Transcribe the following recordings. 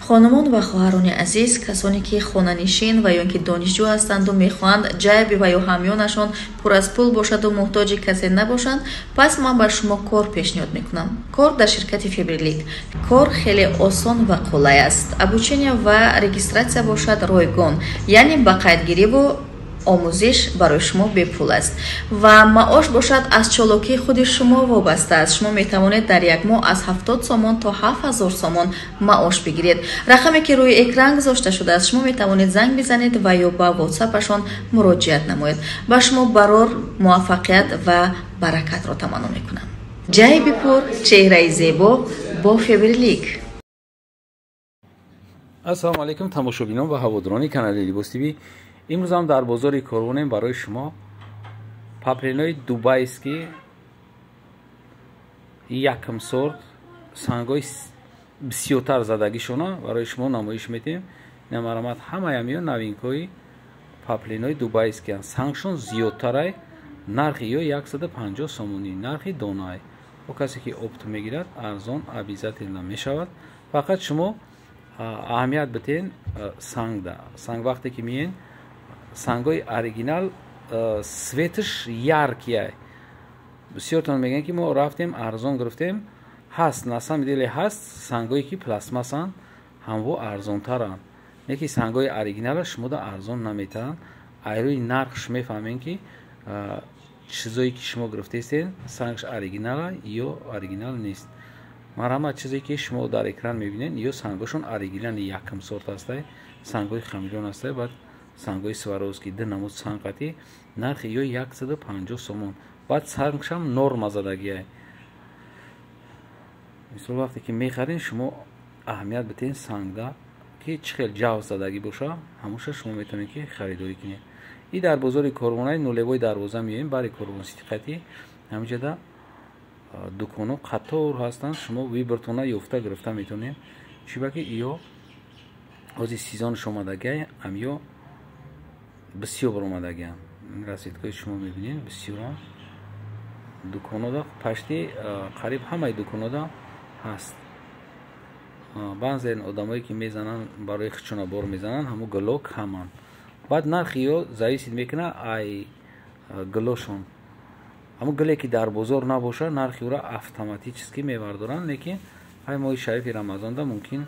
Хонумон ва хоҳарони азиз, касоне ки хонанишин ва ё ки донишҷӯ ҳастанду мехоҳанд ҷайби ва ё ҳамёнашон пур аз пул бошаду муҳтоҷи касе набошанд, пас ман ба шумо кор пешниҳод мекунам. Кор дар ширкати Фаберлик. Кор хеле осон ва қулай аст. Обучение ва регистрация бошад ройгон, яъне ба қайдгириву омӯзиш барои шумо бепул аст ва маош бошад аз чолокии худи шумо вобаста аст. Шумо метавонед дар як моҳ аз 70 сомон то 7000 сомон маош бигиред. Рақаме ки рӯи экран гузошта шудааст, шумо метавонед занг бизанед ва ё ба ватсапашон муроҷиат намоед. Ба шумо барор, муваффақият ва баракатро таманно мекунам. Ҷайби пур, чеҳраи зебо бо Фаберлик. Ассалому алайкум тамошобинон ва ҳаводорони канали Либос ТВ. Имрӯз ҳам дар бозори Корвонем барои шумо паплинои дубайский якм сорт сангҳои бисёртар задагишона барои шумо намоиш медиҳем. Ина марамат ҳамаям ё новинкҳои паплинои дубайскиянд. Сангшон зиёдтарай, нархи ё 150 сомонӣ, нархи донай. Бо касе ки опт мегирад арзон обязательно мешавад. Фақат шумо аҳамият битен сангда. Санг вақте ки миен сангҳои оригинал светаш яркий. Бисёртон мегӯянд ки мо рафтем арзон гирифтем. Ҳаст, на самом деле ҳаст сангҳое ки пластмассанд, ҳамво арзонтаранд. Леки сангҳои оригинала шумода арзон наметаҳанд. Айрӯи нархш мефаҳмем ки чизое ки шумо гирифтаистед сангш оригинала ё оригинал нест. Марҳамат, чизе ки шумо дар экран мебинед ё сангҳошон оригинали якм сорт ҳастай, сангҳои хамелеон ҳастай, баъд сангҳои Сваровский ду намуд санг қати нархи ё 150 сомон. Баъд сангшам норма задагиай. Мисол вақте ки мехарин шумо аҳамият битен сангда ки чӣ хел ҷав задагӣ боша, ҳамуша шумо метавонед ки харидорӣ кунед. И дар бозори Корвонаи нулевой дарвоза меоем, бари Корвон Сити ҳаминҷода дуконҳо қатор ҳастанд, шумо выбортона ёфта гирифта метавонед. Чиба ки иё ҳозир сезонш омадагиай, амё бисёр баромадагианд. Расцветкаи шумо мебинед бисёрам дуконҳода пашти қариб ҳамаи дуконҳода ҳаст. Баъзе одамое ки мезананд барои хичона бор мезананд, ҳамо гуло каманд. Баъд нархи ё зависит мекунад ай гулошон. Ҳамо гуле ки дар бозор набошад, нархи ӯро автоматически мебардоранд, лекин ҳай моҳи шарифи Рамазонда мумкин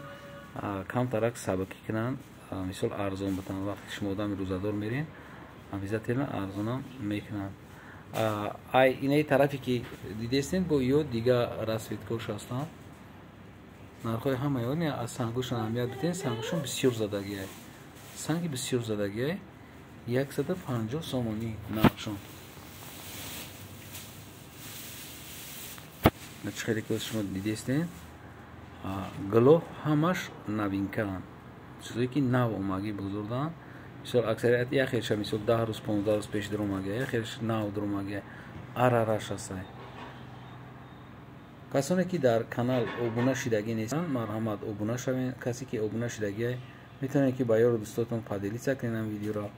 камтарак сабукӣ кунанд, мисол арзон битанд. Вақте шумо одами рӯзадор мерен, обязательно арзонам мекунанд. Ай инаи тарафе ки дидестед бо ё дига расцветкош ҳастанд. Нархҳои ҳамаи он аз сангошон аҳамият битен, сангошон бисёр задагиай. Санги бисёр задагиай 150 сомонӣ нархшон. Чӣ хеле ки шумо дидестед, гуло ҳамаш новинкаанд. Чизое ки нав омагӣ бузурдаанд. Мисол аксарият як хелша мисол 10 рӯз 15 рӯз пеш даромагия, як хелш нав даромагия, арараш ҳастай. Касоне ки дар канал обуна шидагӣ нестанд, марҳамат обуна шавед. Касе ки обуна шидагиай метавонед ки ба ёру дӯстотон поделиться кунед ам видеоро.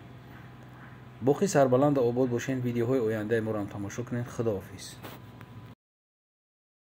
Боқӣ сарбаланду обод бошед, видеоҳои ояндаи моро ҳам тамошо кунед. Худоҳофиз.